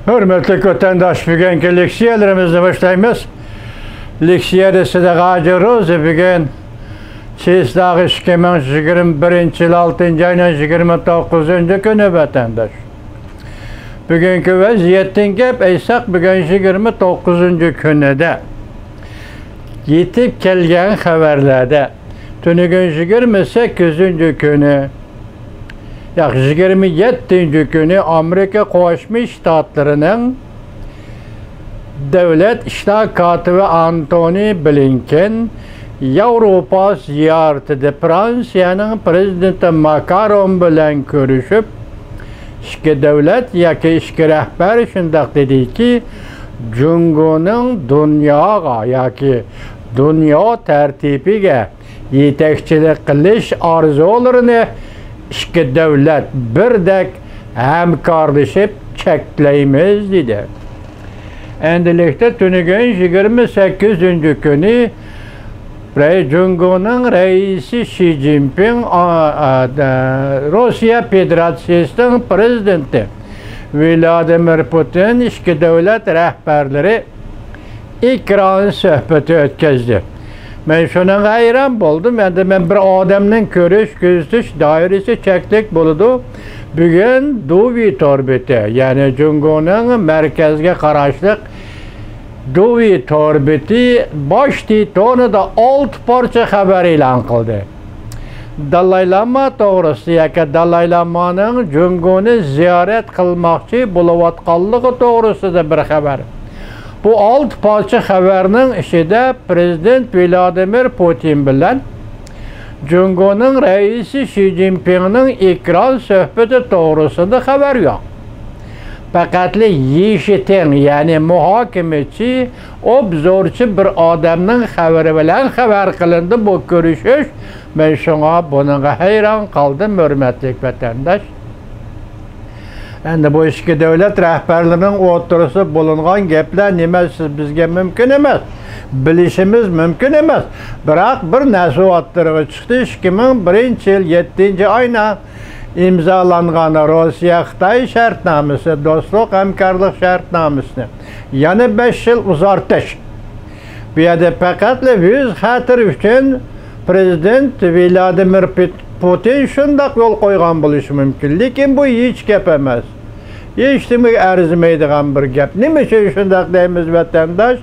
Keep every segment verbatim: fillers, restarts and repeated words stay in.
ھۆرمەتلىك ۋەتەنداش، بۈگۈنكى لېكسىيەلىرىمىزنى باشلايمىز. لېكسىيەدە سىدىق ھاجى روزى بۈگۈن چېسلاغ ئىككى مىڭ يىگىرمە بىرىنچى يىل ئالتىنچى ئاينىڭ يىگىرمە توققۇزىنچى كۈنى ۋەتەنداش. بۈگۈنكى ۋەزىيەتتىن گەپ ئېيتساق، بۈگۈن يىگىرمە توققۇزىنچى كۈنىدە يېتىپ كەلگەن خەۋەرلەردە تۈنۈگۈن يىگىرمە سەككىزىنچى كۈنى، ياق، يىگىرمە يەتتىنچى كۈنى ئامېرىكا قوشما شتاتلىرىنىڭ دۆلەت ئىشلار كاتىپى ئانتونى بلىنكېن ياۋروپا زىيارىتىدە فرانسىيەنىڭ پىرېزىدېنتى ماكرون بىلەن كۆرۈشۈپ، ئىككى دۆلەت ياكى ئىككى رەھبەر شۇنداق دېدىكى، جۇڭگونىڭ دۇنياغا ياكى دۇنيا تەرتىپىگە يېتەكچىلىك قىلىش ئارزۇلىرىنى ئىككى دۆلەت بىردەك ھەمكارلىشىپ چەكلەيمىز، دېدى. ئەندىلىكتە تۈنۈگۈن يىگىرمە سەككىزىنچى كۈنى رەي-، جۇڭگونىڭ رەئىسى شى جىنپىڭ، ئا، ئا، دە-، روسىيە فېدېراتسىيىسىنىڭ پىرېزىدېنتى ۋلادىمىر پۇتىن ئىككى دۆلەت رەھبەرلىرى ئېكران سۆھبىتى ئۆتكۈزدى. مەن شۇنىڭغا ھەيران بولدۇم. ئەمدى مەن بىر ئادەمنىڭ كۆرۈش، كۆزىتىش دائىرىسى چەكلىك بولىدۇ. بۈگۈن دۇۋى تور بېتى، يەنى جۇڭگونىڭ مەركەزگە قاراشلىق دۇۋى تور بېتى باش تىتونىدا ئالتە پارچە خەۋەر ئېلان قىلدى. دالاي لاما توغرىسىدا ياكى دالاي لامانىڭ جۇڭگونى زىيارەت قىلماقچى بولۇۋاتقانلىقى توغرىسىدا بىر خەۋەر. بۇ ئالتە پارچە خەۋەرنىڭ ئىچىدە پىرېزىدېنت ۋلادىمىر پۇتىن بىلەن جۇڭگونىڭ رەئىسى شى جىنپىڭنىڭ ئېكران سۆھبىتى توغرىسىدا خەۋەر يوق. پەقەتلا يىشىتىڭ، يەنى مۇھاكىمىچى، ئوبزورچى بىر ئادەمنىڭ خەۋىرى بىلەن خەۋەر قىلىندى بۇ كۆرۈشۈش. مەن شۇڭا بۇنىڭغا ھەيران قالدىم، ھۆرمەتلىك ۋەتەنداش. ئەمدى بۇ ئىككى دۆلەت رەھبەرلىرىنىڭ ئوتتۇرىسىدا بولۇنغان گەپلەر نېمە، سىز، بىزگە مۇمكىن ئەمەس، بىلىشىمىز مۇمكىن ئەمەس. بىراق بىر نەرسە ئوتتۇرىغا چىقتى، ئىككى مىڭ بىرىنچى يىل يەتتىنچى ئاينا ئىمزالانغان روسىيە-خىتاي شەرتنامىسى، دوستلۇق ھەمكارلىق شەرتنامىسىنى يەنە بەش يىل ئۇزارتىش. بۇ يەردە پەقەتلا ئۆز خاتىرى ئۈچۈن پىرېزىدېنت ۋلادىمىر پۇت-، پۇتىن شۇنداق يول قويغان بولۇشى مۇمكىن. لېكىن بۇ ھېچ گەپ ئەمەس. ھېچنېمىگە ئەرزىمەيدىغان بىر گەپ. نېمە ئۈچۈن شۇنداق دەيمىز، ۋەتەنداش؟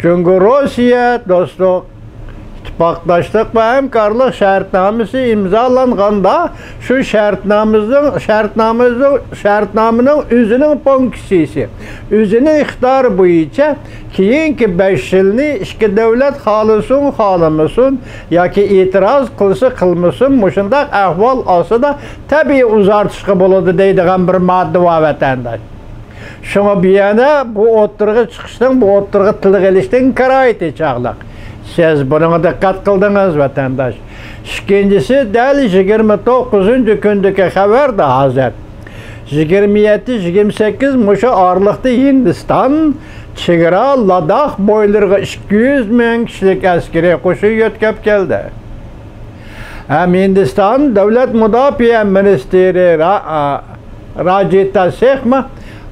جۇڭگو روسىيە دوستلۇق، ئىتتىپاقداشلىق ۋە ھەمكارلىق شەرتنامىسى ئىمزالانغاندا، شۇ شەرتنامىنىڭ، شەرتنامىنىڭ، شەرتنامىنىڭ ئۆزىنىڭ پونكسىيىسى، ئۆزىنىڭ ئىقتىدارى بويىچە كېيىنكى بەش يىلنى ئىككى دۆلەت خالىسۇن، خالىمىسۇن ياكى ئېتىراز قىلسا قىلمىسۇن، مۇشۇنداق ئەھۋال ئاستىدا تەبىئىي ئۇزارتىشقا بولىدۇ دەيدىغان بىر ماددا بار، ۋەتەنداش. شۇڭا بۇ يەنە بۇ ئوتتۇرىغا چىقىشنىڭ، بۇ ئوتتۇرىغا تىلغا ئېلىشنىڭ كارايىتى چاغلىق. سىز بۇنىڭغا دىققەت قىلدىڭىز، ۋەتەنداش. ئىككىنچىسى، دەل يىگىرمە توققۇزىنچى كۈندىكى خەۋەردە ھازىر. يىگىرمە يەتتە، يىگىرمە سەككىز مۇشۇ ئارىلىقتا ھىندىستان چېگرا لاداخ بويلىرىغا ئىككى يۈز مىڭ كىشىلىك ئەسكىرىي قوشۇن يۆتكەپ كەلدى. ھەم ھىندىستان دۆلەت مۇداپىئە مىنىستىرى را-، ئا، راجىتا سېخمۇ؟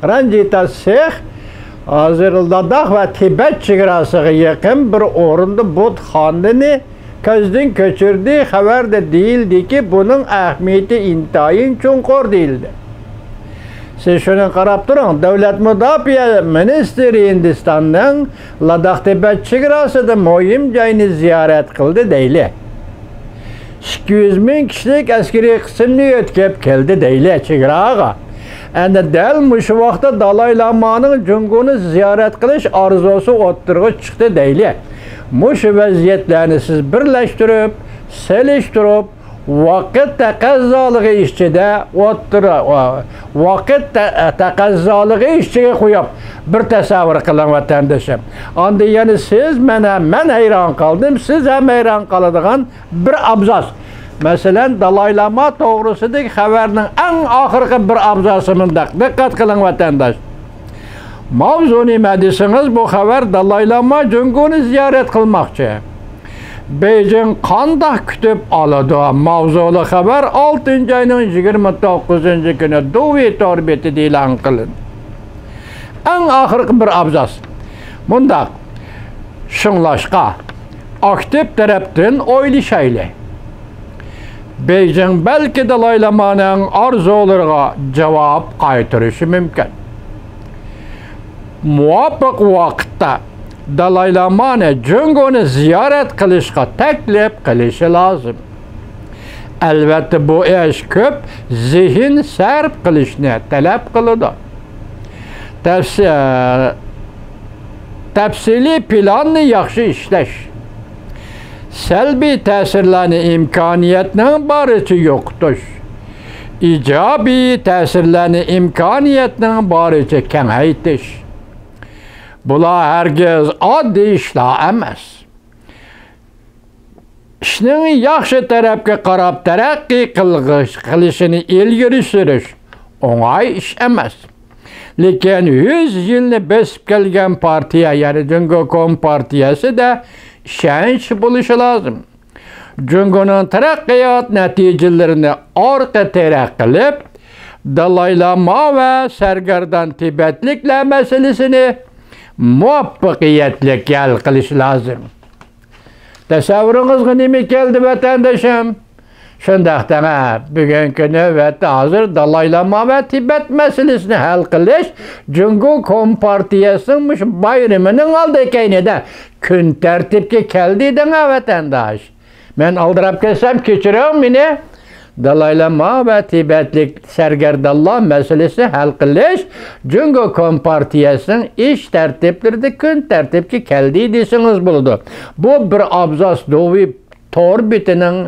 رانجىتا سېخ ھازىر لاداخ ۋە تىبەت چېگراسىغا يېقىن بىر ئورۇندا بۇتخانىنى كۆزدىن كەچۈردى. خەۋەردە دېيىلدىكى، بۇنىڭ ئەھمىيىتى ئىنتايىن چوڭقۇر دېيىلدى. سىز شۇنى قاراپ تۇرۇڭ، دۆلەت مۇداپىئە مىنىستىرى ھىندىستاننىڭ لاداخ تىبەت چېگراسىدا مۇھىم جاينى زىيارەت قىلدى دەيلى. ئىككى يۈز مىڭ كىشىلىك ئەسكىرىي قىسىمنى يۆتكەپ كەلدى دەيلى چېگراغا. ئەنە دەل مۇشۇ ۋاقىتتا دالاي لامانىڭ جۇڭگونى زىيارەت قىلىش ئارزۇسى ئوتتۇرىغا چىقتى دەيلى. مۇشۇ ۋەزىيەتلەرنى سىز بىرلەشتۈرۈپ، سېلىشتۇرۇپ، ۋاقىت تەقەززالىقى ئىچىدە ئوتتۇرا، ۋاقىت تە-، تەقەززالىقى ئىچىگە قويۇپ، بىر تەسەۋۋۇر قىلىڭ، ۋەتەندىشىم. ئاندىن يەنە سىز، مەن ھەم، مەن ھەيران قالدىم، سىز ھەم ھەيران قالىدىغان بىر ئابزاس. مەسىلەن، دالاي لاما توغرىسىدىكى خەۋەرنىڭ ئەڭ ئاخىرقى بىر ئابزاسى مۇنداق. دىققەت قىلىڭ، ۋەتەنداش. ماۋزۇ نېمە دېسىڭىز، بۇ خەۋەر دالاي لاما جۇڭگونى زىيارەت قىلماقچى. بېيجىڭ قانداق كۈتۈپ ئالىدۇ؟ ماۋزۇلۇق خەۋەر ئالتىنچى ئاينىڭ يىگىرمە توققۇزىنچى كۈنى دۇۋى تور بېتىدە ئېلان قىلىندى. ئەڭ ئاخىرقى بىر ئابزاس مۇنداق: شۇڭلاشقا، ئاكتىپ تەرەپتىن ئويلىشايلى. بېيجىڭ بەلكى دالاي لامانىڭ ئارزۇلىرىغا جاۋاب قايتۇرۇشى مۇمكىن. مۇۋاپىق ۋاقىتتا دالاي لامانى جۇڭگونى زىيارەت قىلىشقا تەكلىپ قىلىشى لازىم. ئەلۋەتتە، بۇ ئىش كۆپ زېھىن سەرپ قىلىشنى تەلەپ قىلىدۇ. تەپسى-، تەپسىلىي پىلاننى ياخشى ئىشلەش، سەلبىي تەسىرلەرنى ئىمكانىيەتنىڭ بارىچە يوقىتىش، ئىجابىي تەسىرلەرنى ئىمكانىيەتنىڭ بارىچە كېڭەيتىش. بۇلار ھەرگىز ئاددىي ئىشلار ئەمەس. ئىشنىڭ ياخشى تەرەپكە قاراپ تەرەققىي قىلغۇش-، قىلىشىنى ئىلگىرى سۈرۈش ئوڭاي ئىش ئەمەس. لېكىن يۈز يىلنى بېسىپ كەلگەن پارتىيە، يەنى جۇڭگو كومپارتىيەسىدە ئىشەنچ بولۇشى لازىم. جۇڭگونىڭ تەرەققىيات نەتىجىلىرىنى ئارقا تىرەك قىلىپ، دالاي لاما ۋە سەرگەردان تىبەتلىكلەر مەسىلىسىنى مۇۋەپپەقىيەتلىك ھەل قىلىش لازىم. تەسەۋۋۇرىڭىزغا نېمە كەلدى، ۋەتەندىشىم؟ شۇنداق دەڭە، بۈگۈنكى نۆۋەتتە ھازىر دالاي لاما ۋە تىبەت مەسىلىسىنى ھەل قىلىش جۇڭگو كومپارتىيەسىنىڭ مۇشۇ بايرىمىنىڭ ئالدى كەينىدە كۈن تەرتىپكە كەلدى دەڭە، ۋەتەنداش. مەن ئالدىراپ كەتسەم، كەچۈرۈڭ مېنى. دالاي لاما ۋە تىبەتلىك سەرگەردانلار مەسىلىسىنى ھەل قىلىش جۇڭگو كومپارتىيەسىنىڭ ئىش تەرتىپلىرىدە كۈن تەرتىپكە كەلدى دېسىڭىز بولىدۇ. بۇ بىر ئابزاس دوۋى تور بېتىنىڭ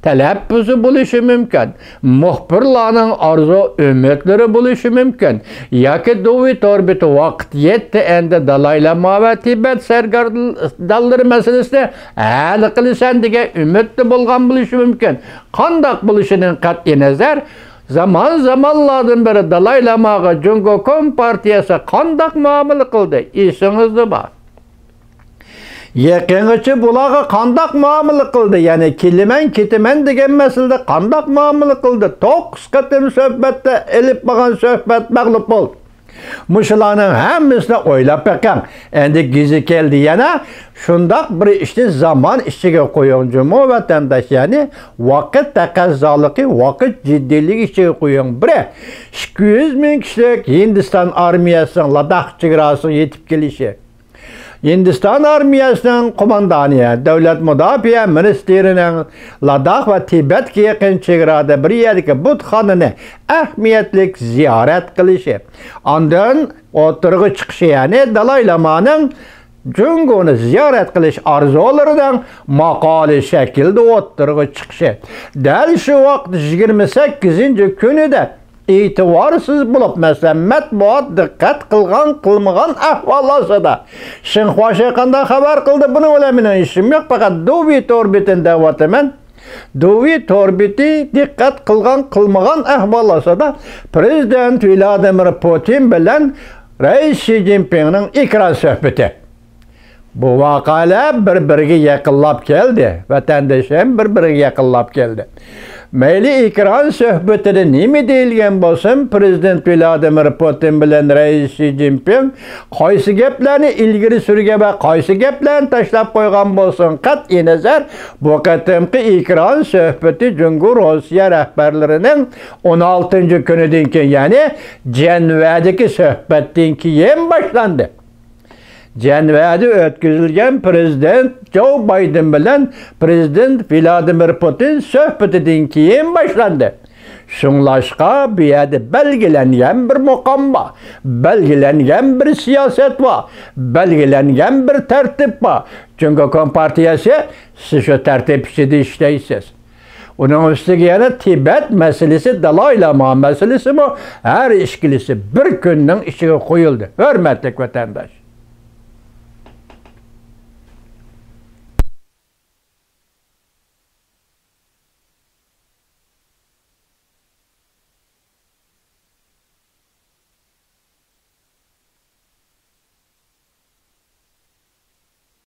تەلەپپۇزى بولۇشى مۇمكىن. مۇخبىرلارنىڭ ئارزۇ ئۈمىدلىرى بولۇشى مۇمكىن. ياكى دوۋى تور بېتى ۋاقىت يەتتى، ئەمدى دالاي لاما ۋە تىبەت سەرگەردانلىرى مەسىلىسىنى ھەل قىلىسەن دېگەن ئۈمىدتە بولغان بولۇشى مۇمكىن. قانداق بولۇشىدىن قەتئىينەزەر، زامان-زامانلاردىن بېرى دالاي لاماغا جۇڭگو كومپارتىيەسى قانداق مۇئامىلە قىلدى، ئېسىڭىزدە بار. يېقىنغىچە بۇلارغا قانداق مۇئامىلە قىلدى؟ يەنى كېلىمەن، كېتىمەن دېگەن مەسىلىدە قانداق مۇئامىلە قىلدى؟ توققۇز قېتىم سۆھبەتتە ئېلىپ بارغان سۆھبەت مەغلۇپ بولدى. مۇشۇلارنىڭ ھەممىسىنى ئويلاپ بېقىڭ. ئەمدى گېزى كەلدى يەنە. شۇنداق بىر ئىشنى زامان ئىچىگە قويۇڭ جۇمۇ ۋەتەنداش، يەنى ۋاقىت تەقەززالىقى، ۋاقىت جىددىيلىكى ئىچىگە قويۇڭ. بىرى، ئىككى يۈز مىڭ كىشىلىك ھىندىستان ئارمىيەسىنىڭ لاداخ چېگراسىغا يېتىپ كېلىشى. ھىندىستان ئارمىيەسىنىڭ قوماندانى، دۆلەت مۇداپىئە مىنىستىرىنىڭ لاداخ ۋە تىبەتكە يېقىن چېگرادا بىر يەردىكى بۇتخانىنى ئەھمىيەتلىك زىيارەت قىلىشى، ئاندىن ئوتتۇرىغا چىقىشى، يەنى دالاي لامانىڭ جۇڭگونى زىيارەت قىلىش ئارزۇلىرىنىڭ ماقالە شەكلىدە ئوتتۇرىغا چىقىشى، دەل شۇ ۋاقىت يىگىرمە سەككىزىنچى كۈنىدە ئېتىبارسىز بولۇپ، مەسىلەن، مەتبۇئات دىققەت قىلغان، قىلمىغان ئەھۋال ئاستىدا، شىنخۇا شى قانداق خەۋەر قىلدى، بۇنىڭ بىلەن مېنىڭ ئىشىم يوق، پەقەت دۇۋى تور بېتىنى دەۋاتىمەن. دۇۋى تور بېتى دىققەت قىلغان، قىلمىغان ئەھۋال ئاستىدا پرېزىدېنت ۋلادىمىر پۇتىن بىلەن رەئىس شى جىنپىڭنىڭ ئېكران سۆھبىتى. بۇ ۋەقەلەر بىر-بىرىگە يېقىنلاپ كەلدى. ۋەتەندىشىم، بىر-بىرىگە يېقىنلاپ كەلدى. مەيلى ئېكران سۆھبىتىدە نېمە دېيىلگەن بولسۇن، پرېزىدېنت ۋلادىمىر پۇتىن بىلەن رەئىس شى جىنپىڭ قايسى گەپلەرنى ئىلگىرى سۈرگەن ۋە قايسى گەپلەرنى تاشلاپ قويغان بولسۇن، قەتئىينەزەر، بۇ قېتىمقى ئېكران سۆھبىتى جۇڭگو روسىيە رەھبەرلىرىنىڭ ئون ئالتىنچى كۈنىدىن كېيىن، يەنى جەنۋەدىكى سۆھبەتتىن كېيىن باشلاندى. جەنۋەدە ئۆتكۈزۈلگەن پرېزىدېنت جو بايدېن بىلەن پرېزىدېنت ۋلادىمىر پۇتىن سۆھبىتىدىن كېيىن باشلاندى. شۇڭلاشقا، بۇ يەردە بەلگىلەنگەن بىر مۇقام بار، بەلگىلەنگەن بىر سىياسەت بار، بەلگىلەنگەن بىر تەرتىپ بار. جۇڭگو كومپارتىيەسى، سىز شۇ تەرتىپ ئىچىدە ئىشلەيسىز. ئۇنىڭ ئۈستىگە يەنە تىبەت مەسىلىسى، دالاي لاما مەسىلىسىمۇ ھەر ئىككىلىسى بىر كۈننىڭ ئىچىگە قويۇلدى. ھۆرمەتلىك ۋەتەنداش!